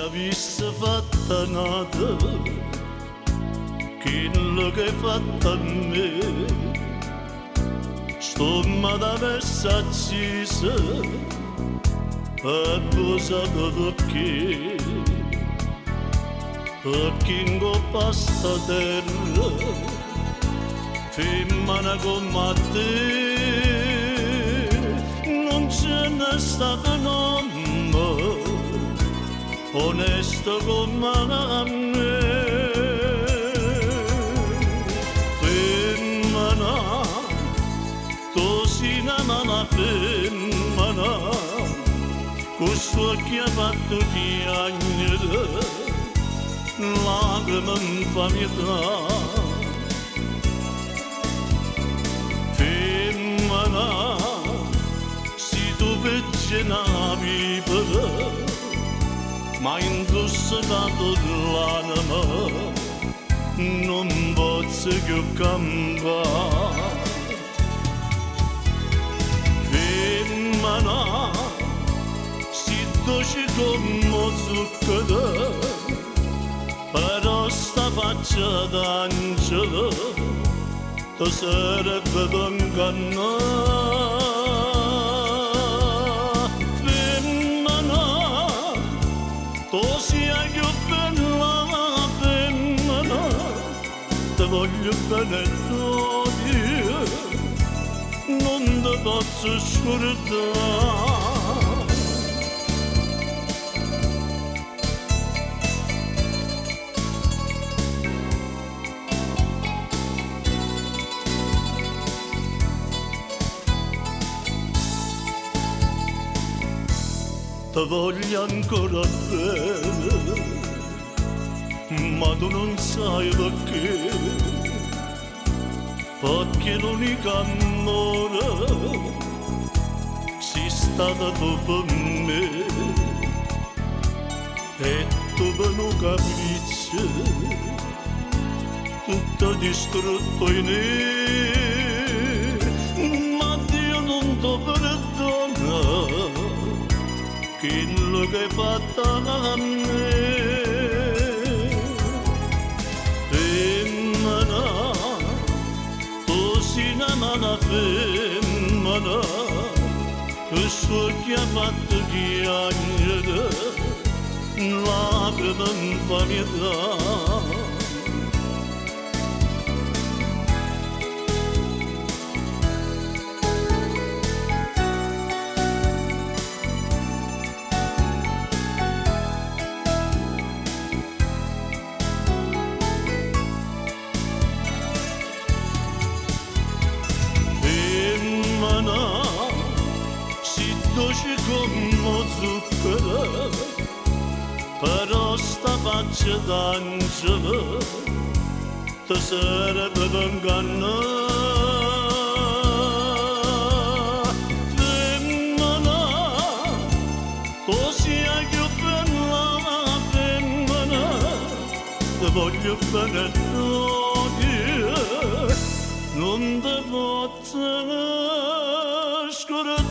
avisse fatta n'ata, quello che hai fatto a me, sto m'avesse acciso, e posato perché, perché in coppa sta terra, femmina come a te, non ce ne sta un uomo onesto come me. Femmina, tu sei una mala femmina, questo che ha fatto piangere, lacrime infamità. Femmina, se tu vecchia vivere, ma indossato l'anima, non posso più cambiare. Femmina, si dolce come zucchero, però sta faccia d'angelo ti sarebbe ingannare. Femmina, tu sei più bella femmina, ti voglio bene io, non ti posso scordare. Ti voglio ancora bene, ma tu non sai perché, perché l'unico amore sei stata tu per me, e tu per un capriccio tutto distrutto in me, ma Dio non ti perdona quello che hai fatto a me. Femmina, tu sei una mala femmina, questo che ha fatto piangere, lacrime infamità. Femmina, si dolce come zucchero, però sta faccia d'angelo ti sarebbe ingannare. Femmina, tu sei più bella femmina, ti voglio bene io, non ti posso scordare.